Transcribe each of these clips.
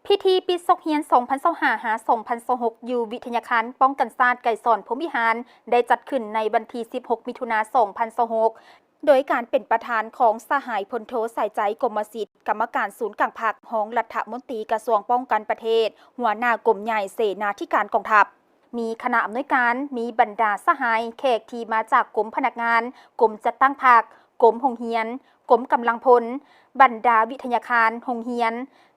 ພິທີປິດສົກຮຽນສອງພັນຊາວຫ້າ ຫາ ສອງພັນຊາວຫົກ ຢູ່ວິທະຍາຄານປ້ອງກັນຊາດໄກສອນ ພົມວິຫານ ໄດ້ຈັດຂຶ້ນໃນວັນທີສິບຫົກ ມິຖຸນາ ສອງພັນຊາວຫົກ ໂດຍການເປັນປະທານຂອງສະຫາຍ ພົນໂທ ສາຍໃຈ ກົມມະສິດ ກຳມະການສູນກາງພັກ, ຮອງລັດຖະມົນຕີກະຊວງປ້ອງກັນປະເທດ, ຫົວໜ້າກົມໃຫຍ່ເສນາທິການກອງທັບ. ມີຄະນະອຳນວຍການ, ມີບັນດາສະຫາຍແຂກທີ່ມາຈາກກົມພະນັກງານ, ກົມຈັດຕັ້ງພັກ, ກົມໂຮງຮຽນ, ກົມກຳລັງພົນ, ບັນດາວິທະຍາຄານໂຮງຮຽນ,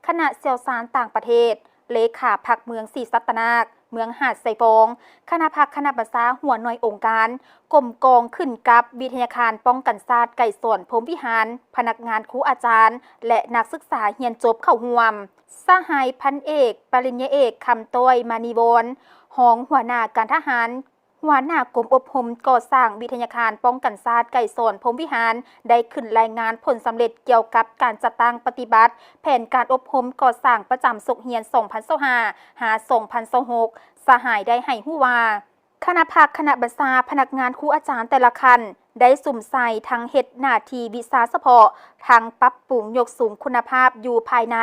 ຄະນະຊ່ຽວຊານຕ່າງປະເທດ, ເລຂາພັກເມືອງສີສັດຕະນາກ, ເມືອງຫາດຊາຍຟອງ, ຄະນະພັກຄະນະບັນຊາຫົວໜ່ວຍອົງການ, ກົມກອງຂຶ້ນກັບວິທະຍາຄານປ້ອງກັນຊາດໄກສອນ ພົມວິຫານ, ພະນັກງານ, ຄູອາຈານ ແລະ ນັກສຶກສາຮຽນຈົບເຂົ້າຮ່ວມ. ສະຫາຍພັນເອກ ປະລິນຍາເອກ ຄຳຕ້ອຍ ມະນີວອນ ຮອງຫົວໜ້າການທະຫານ, ຫົວໜ້າກົມອົບຮົມກໍ່ສ້າງວິທະຍາຄານປ້ອງກັນຊາດໄກສອນ ພົມວິຫານ ໄດ້ຂຶ້ນລາຍງານຜົນສຳເລັດກ່ຽວກັບການຈັດຕັ້ງປະຕິບັດແຜນການອົບຮົມກໍ່ສ້າງປະຈຳສົກຮຽນສອງພັນຊາວຫ້າ ຫາ ສອງພັນຊາວຫົກ. ສະຫາຍໄດ້ໃຫ້ຮູ້ວ່າ ຄະນະພັກຄະນະບັນຊາ, ພະນັກງານຄູອາຈານແຕ່ລະຂັ້ນ ໄດ້ສຸມໃສ່ທັງເຮັດໜ້າທີ່ວິຊາສະເພາະ, ທັງປັບປຸງຍົກສູງຄຸນນະພາບຢູ່ພາຍໃນ,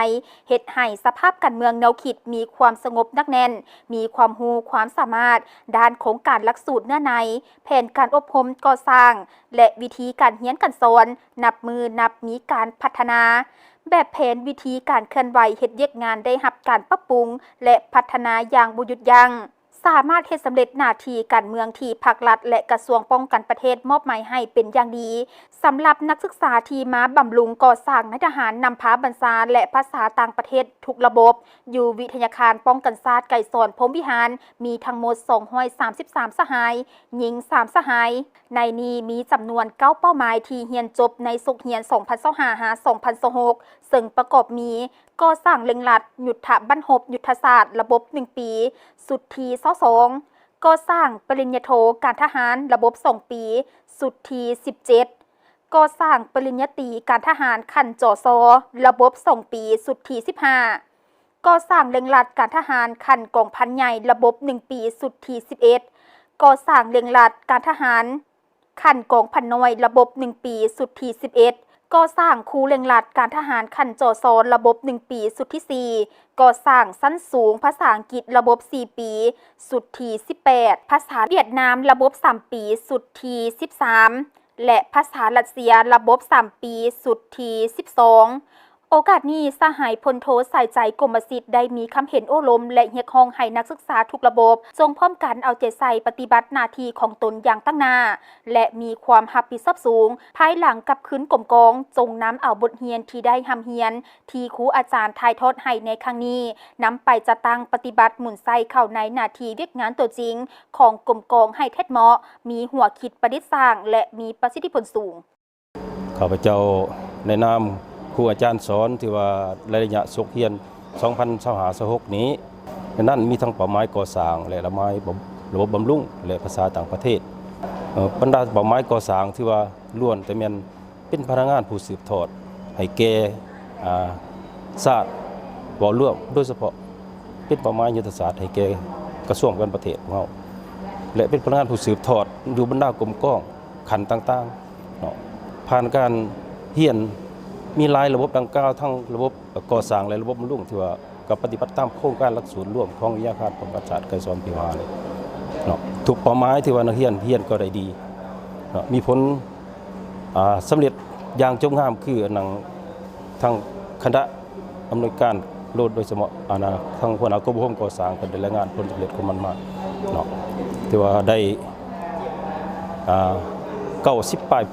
ເຮັດໃຫ້ສະພາບການເມືອງແນວຄິດມີຄວາມສະຫງົບໜັກແໜ້ນ, ມີຄວາມຮູ້ຄວາມສາມາດດ້ານໂຄງການຫຼັກສູດເນື້ອໃນ, ແຜນການອົບຮົມກໍ່ສ້າງ ແລະ ວິທີການຮຽນການສອນ ນັບມື້ນັບມີການພັດທະນາ. ແບບແຜນວິທີການເຄື່ອນໄຫວເຮັດວຽກງານໄດ້ຮັບການປັບປຸງ ແລະ ພັດທະນາຢ່າງບໍ່ຢຸດຢັ້ງ. ສາມາດເຮັດສຳເລັດໜ້າທີ່ການເມືອງທີ່ພັກລັດ ແລະ ກະຊວງປ້ອງກັນປະເທດມອບໝາຍໃຫ້ເປັນຢ່າງດີ. ສຳລັບນັກສຶກສາທີ່ມາບຳລຸງກໍ່ສ້າງນາຍທະຫານນຳພາບັນຊາ ແລະ ພາສາຕ່າງປະເທດທຸກລະບົບ ຢູ່ວິທະຍາຄານປ້ອງກັນຊາດໄກສອນ ພົມວິຫານ ມີທັງໝົດສອງຮ້ອຍສາມສິບສາມສະຫາຍ, ຍິງສາມສະຫາຍ. ໃນນີ້ມີຈຳນວນເກົ້າເປົ້າໝາຍທີ່ຮຽນຈົບໃນສົກຮຽນສອງພັນຊາວຫ້າ ຫາ ສອງພັນຊາວຫົກ ເຊິ່ງປະກອບມີ ກໍ່ສ້າງເລັ່ງລັດຍຸດທະບັ້ນຮົບຍຸດທະສາດລະບົບໜຶ່ງປີ ຊຸດທີຊາວສອງ, ກໍ່ສ້າງປະລິນຍາໂທການທະຫານລະບົບສອງປີ ຊຸດທີສິບເຈັດ, ກໍ່ສ້າງປະລິນຍາຕີການທະຫານຂັ້ນ ຈສ ລະບົບສອງປີ ຊຸດທີສິບຫ້າ, ກໍ່ສ້າງເລັ່ງລັດການທະຫານຂັ້ນກອງພັນໃຫຍ່ລະບົບໜຶ່ງປີ ຊຸດທີສິບເອັດ, ກໍ່ສ້າງເລັ່ງລັດການທະຫານ ຂັ້ນກອງພັນນ້ອຍລະບົບໜຶ່ງປີ ຊຸດທີສິບເອັດ, ກໍ່ສ້າງຄູເລັ່ງລັດການທະຫານຂັ້ນ ຈສ ລະບົບໜຶ່ງປີ ຊຸດທີສີ່, ກໍ່ສ້າງຊັ້ນສູງພາສາອັງກິດລະບົບສີ່ປີ ຊຸດທີສິບແປດ, ພາສາຫວຽດນາມລະບົບສາມປີ ຊຸດທີສິບສາມ ແລະ ພາສາຣັດເຊຍລະບົບສາມປີ ຊຸດທີສິບສອງ. ໂອກາດນີ້ ສະຫາຍພົນໂທ ສາຍໃຈ ກົມມະສິດ ໄດ້ມີຄຳເຫັນໂອ້ລົມ ແລະ ຮຽກຮ້ອງໃຫ້ນັກສຶກສາທຸກລະບົບ ຈົ່ງພ້ອມກັນເອົາໃຈໃສ່ປະຕິບັດໜ້າທີ່ຂອງຕົນຢ່າງຕັ້ງໜ້າ ແລະ ມີຄວາມຮັບຜິດຊອບສູງ. ພາຍຫຼັງກັບຄືນກົມກອງ, ຈົ່ງນຳເອົາບົດຮຽນທີ່ໄດ້ຮ່ຳຮຽນ ທີ່ຄູອາຈານຖ່າຍທອດໃຫ້ໃນຄັ້ງນີ້ ນຳໄປຈັດຕັ້ງປະຕິບັດໝູນໃສ່ເຂົ້າໃນໜ້າທີ່ວຽກງານຕົວຈິງຂອງກົມກອງໃຫ້ແທດເໝາະ, ມີຫົວຄິດປະດິດສ້າງ ແລະ ມີປະສິດທິຜົນສູງ. ຂ້າພະເຈົ້າໃນນາມຄູອາຈານສອນ ທີ່ວ່າໃນໄລຍະສົກຮຽນສອງພັນຊາວຫ້າ ຊາວຫົກນີ້ ໃນນັ້ນມີທັງເປົ້າໝາຍກໍ່ສ້າງ ແລະ ລະໝາຍ ລະບົບບຳລຸງ ແລະ ພາສາຕ່າງປະເທດ. ເອີ ບັນດາເປົ້າໝາຍກໍ່ສ້າງ ຖືວ່າລ້ວນແຕ່ແມ່ນເປັນພະນັກງານຜູ້ສືບທອດໃຫ້ແກ່ ອາ ຊາດເວົ້າລວມ, ໂດຍສະເພາະ ເປັນເປົ້າໝາຍຍຸດທະສາດໃຫ້ແກ່ກະຊວງການປະເທດຂອງເຮົາ ແລະ ເປັນພະນັກງານຜູ້ສືບທອດຢູ່ບັນດາກົມກອງຂັ້ນຕ່າງໆເນາະ. ຜ່ານການຮຽນມີຫຼາຍລະບົບດັ່ງກ່າວ, ທັງລະບົບກໍ່ສ້າງ ແລະ ລະບົບບຳລຸງ ທີ່ວ່າກໍປະຕິບັດຕາມໂຄງການຫຼັກສູດລວມຂອງວິທະຍາຄານປ້ອງກັນຊາດໄກສອນ ພີວາ ເນາະ. ທຸກເປົ້າໝາຍທີ່ວ່ານັກຮຽນຮຽນກໍໄດ້ດີເນາະ, ມີຜົນ ອາ ສຳເລັດຢ່າງຈົບງາມ ຄືອັນນັ້ນ ທາງຄະນະອຳນວຍການໂລດ ໂດຍສະເພາະ ອັນນະ ທາງຫົວໜ້າກົມອົບຮົມກໍ່ສ້າງ ເພິ່ນໄດ້ລາຍງານຜົນສຳເລັດຂອງມັນມາເນາະ, ຖືວ່າໄດ້ ອາ ເກົ້າສິບປາຍ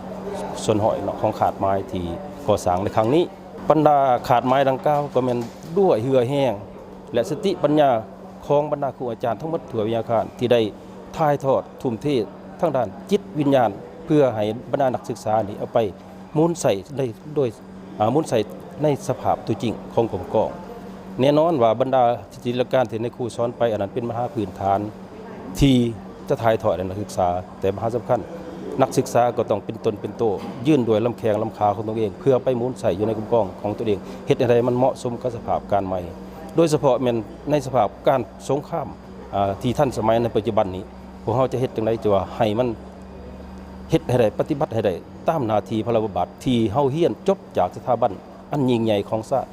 ສ່ວນຮ້ອຍເນາະ ຂອງຄາດໝາຍທີ່ກໍ່ສ້າງໃນຄັ້ງນີ້. ບັນດາຄາດໝາຍດັ່ງກ່າວ ກໍແມ່ນດ້ວຍເຫື່ອແຮງ ແລະ ສະຕິປັນຍາຂອງບັນດາຄູອາຈານທັງໝົດທົ່ວວິທະຍາຄານ ທີ່ໄດ້ຖ່າຍທອດທຸ່ມເທທາງດ້ານຈິດວິນຍານ ເພື່ອໃຫ້ບັນດານັກສຶກສານີ້ເອົາໄປໝູນໃຊ້ໄດ້ໂດຍ ອາ ໝູນໃຊ້ໃນສະພາບຕົວຈິງຂອງກົມກອງ. ແນ່ນອນວ່າບັນດາທິດຖະນະການທີ່ນາຍຄູສອນໄປ ອັນນັ້ນເປັນບັນຫາພື້ນຖານ ທີ່ຈະຖ່າຍທອດໃຫ້ນັກສຶກສາ, ແຕ່ບັນຫາສຳຄັນ ນັກສຶກສາກໍຕ້ອງເປັນຕົນເປັນໂຕ, ຢືນດ້ວຍລຳແຂ້ງລຳຂາຂອງຕົນເອງ ເພື່ອໄປໝູນໃຊ້ຢູ່ໃນກົມກອງຂອງຕົນເອງ, ເຮັດໃຫ້ໄດ້ມັນເໝາະສົມກັບສະພາບການໃໝ່, ໂດຍສະເພາະແມ່ນໃນສະພາບການສົງຄາມ ອາ ທີ່ທັນສະໄໝໃນປັດຈຸບັນນີ້, ພວກເຮົາຈະເຮັດຈັ່ງໃດ ຈະວ່າໃຫ້ມັນເຮັດໃຫ້ໄດ້, ປະຕິບັດໃຫ້ໄດ້ຕາມໜ້າທີ່ພາລະບົດບາດທີ່ເຮົາຮຽນຈົບຈາກສະຖາບັນອັນຍິ່ງໃຫຍ່ຂອງຊາດ.